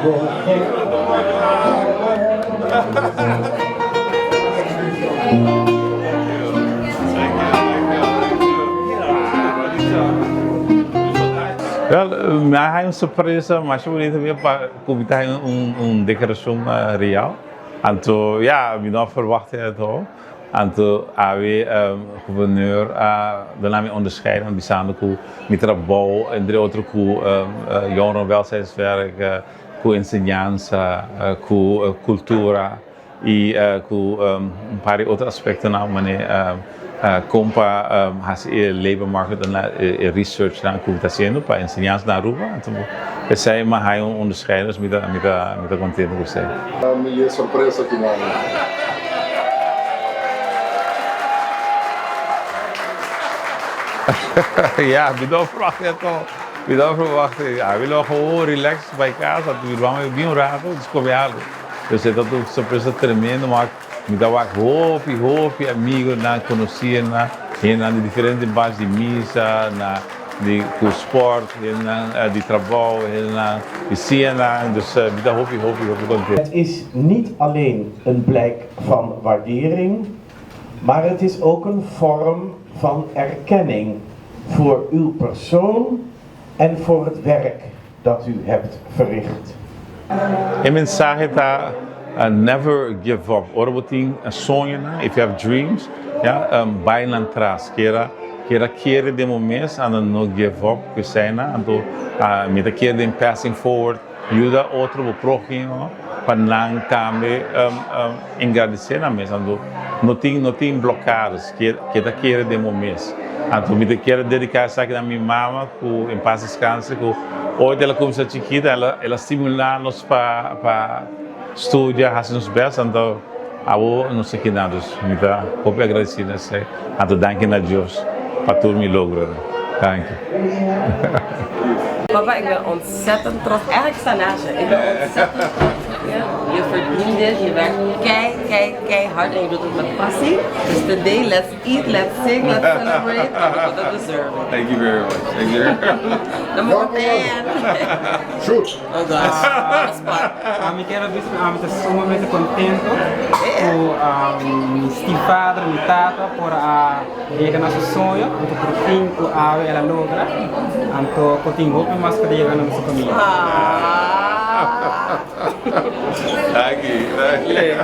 Wel, mi a haña un sorpresa masha bunita mi pa ku mi ta haña un dekorashon real. Anto ya, mi no a ferwagt e ato. Anto awe goberneur a duna mi onderscheiding bisando ku mi trabou entre otro ku jongerenwelzijnswerk, ku enseñansa, ku kultura i ku un par di otro aspektonan manera kon pa hasi e labor market e researchnan ku mi ta hasiendo pa enseñansa na Aruba. Anto esei mi a haña un onderscheiding dus mi ta mi ta kontento ku esei. Mi e sorpresa ki nan. Ya, mi no verwacht e to. Mi no verwacht e. Ya, mi lo gewoon relax bai casa, mi ruman mi bin un rato, dus come algo. Dus e ta un sorpresa tremendo, maar mi ta wak hopi, hopi amigonan, conocinan, hendenan di diferente bas di misa, na di cu sport, hendenan di trabou, hendenan di sianan, dus mi ta hopi, hopi, hopi contento. Het is niet alleen een blijk van waardering, maar het is ook een vorm van erkenning voor uw persoon en voor het werk dat u hebt verricht. E mensahe ta never give up. Ora bo tin soñonan, if you have dreams, ya, bai nan tras. Kera kera kere den bo mes anda no give up ku eseinan. Anto mi ta kere den passing forward, yuda otro bo próhimo pa nan tambe engradesé nan mes. Anto no tin no tin blokadas, keda kere den bo mes. Anto mi ta kere dediká esaki na mi mama ku en pas deskanse ku ooit el a kuminsá chikita el a el a stimulá nos pa pa studia hasi nos bèst anto awo nos ta kina dus mi ta hopi agradesido na esei anto danki na Dios pa tur mi logronan danki. Papa ik ben ontzettend trots, eigenlijk sta naast je, ik ben ontzettend trots op je, je verdient dit, je werkt kei kei keihard en je doet het met passie, dus today let's eat, let's sing, let's celebrate, want you deserve it. Thank you very much, thank you very much. Number 10. Shoot! Oh gosh, on the spot. Mi kier a bisa cu ami ta sumamente contento cu mi stiefvader, mi tata, por a yega na su soño, anto por fin cu awe el a logra, anto cu tin hopi mas cu ta yega na nos famia. Thank you, thank you.